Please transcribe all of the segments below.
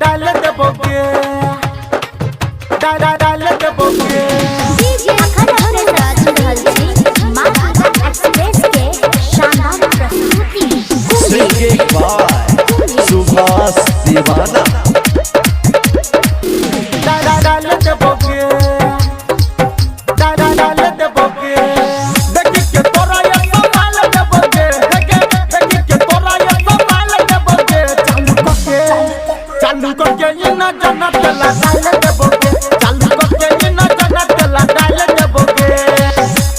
डाल देबोगे, डाल देबोगे। डीजे अखन राज रहल छी माँ दुर्गा एक्सप्रेस के शानदार प्रस्तुति। सिंगिंग बाय सुभाष दीवाना। डाल देबोगे, डाल देबोगे। देखी के तोरा ये संभाल देबोगे, देखी के तोरा ये संभाल देबोगे। चालू करके, चालू करके ये ना जाना चला डाल देबोगे, चालू करके ये ना जाना चला डाल देबोगे।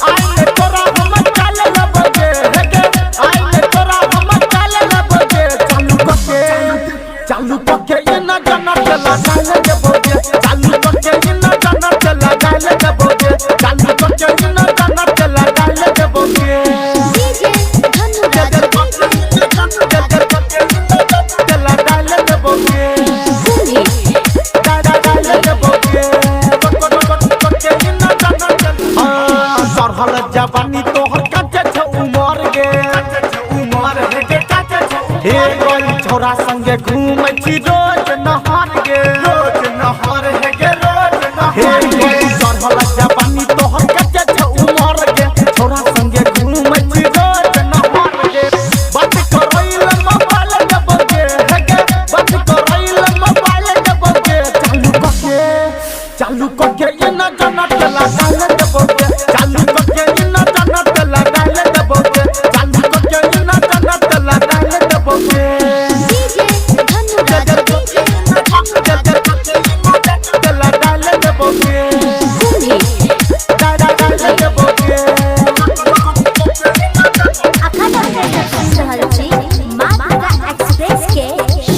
आइले तोरा हम चाल लेबोगे, आइले तोरा हम चाल लेबोगे। चालू करके, चालू करके ये ना जाना चला डाल देबोगे, चालू करके ये ना जाना चला डाल देबोगे, चालू करके ये ना जाना चला डाल देबोगे। डीजे धनुराज, चला डाल देबोगे, कुंभी। चढ़ल जवानी तोहर काचे छौ उमर गे, उमर हे गे काचे छौ। हे गई छोरा संगे घूमै छी रोज नहर गे, रोज नहर हे गे, रोज नहर। हे गई चढ़ल जवानी तोहर काचे छौ उमर गे, छोरा संगे घूमै छी रोज नहर गे। बात करैल मोबाइल देबोगे, हे गे बात करैल मोबाइल देबोगे। चालू करके, चालू करके ये ना जाना चला डाल देबोगे, चालू करके ये ना जाना चला डाल देबोगे, चालू करके ये ना जाना चला डाल देबोगे। डीजे धनुराज, चला डाल देबोगे, कुंभी। डाल देबोगे। अखन सुन रहल छी माँ दुर्गा एक्सप्रेस के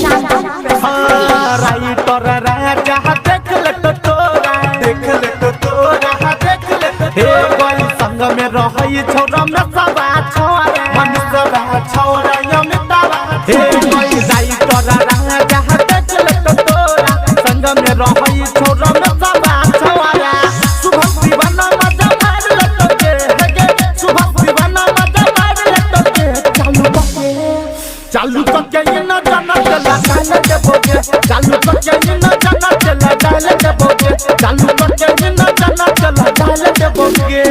शानदार प्रस्तुति। राइटर राजा देख ले तो तोरा, देख ले तो तोरा, देख ले तो। हे गई संग में रहई छोरा में सबा छोरा, मन सबा छोरा यमितावा। हे गई राइटर राजा देख ले तो तोरा, संग में रहई छोरा में सबा छोरा। सुबह दीवाना मजा मार ले तो के, हे गे सुबह दीवाना मजा मार ले तो के। चालू करके, चालू करके ये ना जाना चला डाल देबोगे, चालू करके ये ना जाना चला डाल देबोगे, चालू करके ये ना जाना चला डाल देबोगे।